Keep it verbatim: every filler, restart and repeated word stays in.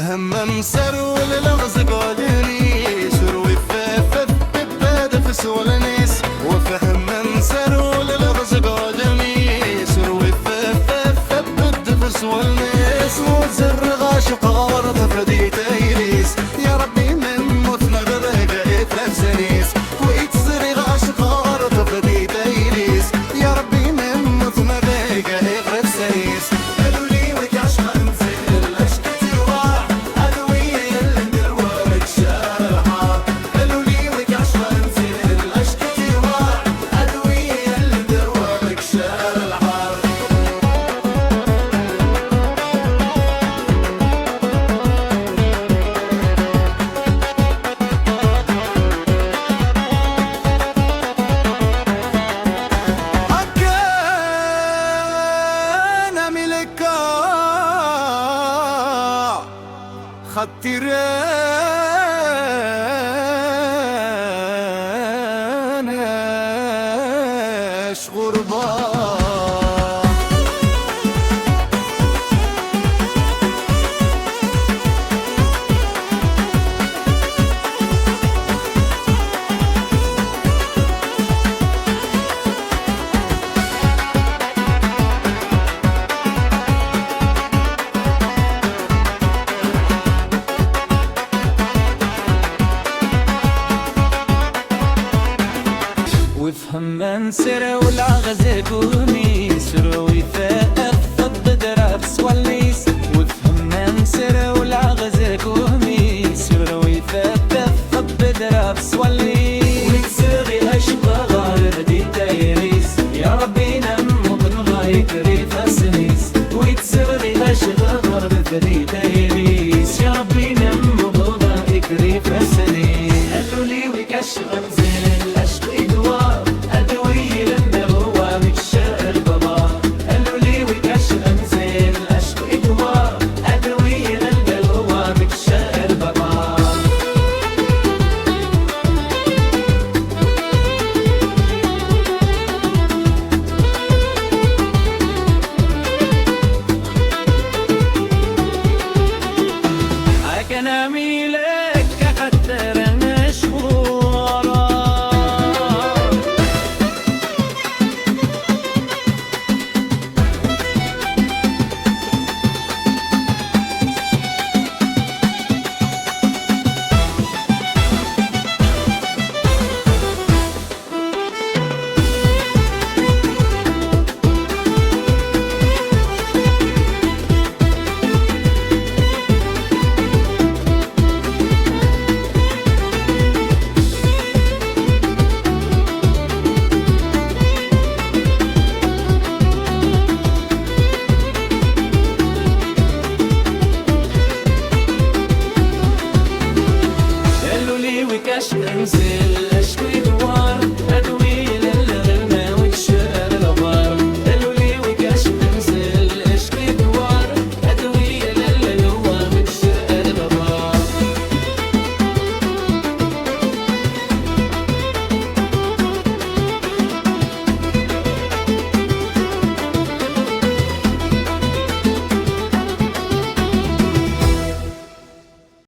Hemmem serwel leɣzeg ɣodni, serwi fefef bebed f swelnis. Wef hemmem serwel leɣzeg ɣodni, serwi fefef bebed f swelnis. Ur zerreɣ acqar tafdit aylis, ya Rebbi memmut neɣ deg ifassen-is. Wi tt-zriɣ acqar tafdit aylis, ya Rebbi memmut neɣ deg ifassen-is. Akken am ilekka xaṭṭiren ɣurba. Wefhem anser ulaɣ zeguni, sru ifeqef bedra beswallis. Wefhem anser ulaɣ zeguni, sru ifeqef bedra beswallis. Win sri acbaɣ di tayris, ya Rebbi nemmuqen ɣayet di fassen-is. Win sri acbaɣ di tayris, ya Rebbi nemmuqen ɣayet di fassen-is. Aluli wikac ɣemzel, acq idwa, adwi ilemmer wa mekcer baba. Aluli wikac ɣemzel, acq idwa, adwi ilemmer wa mekcer baba. Akken am ilek axaṭer mecɣul. Aluli wikac nzel.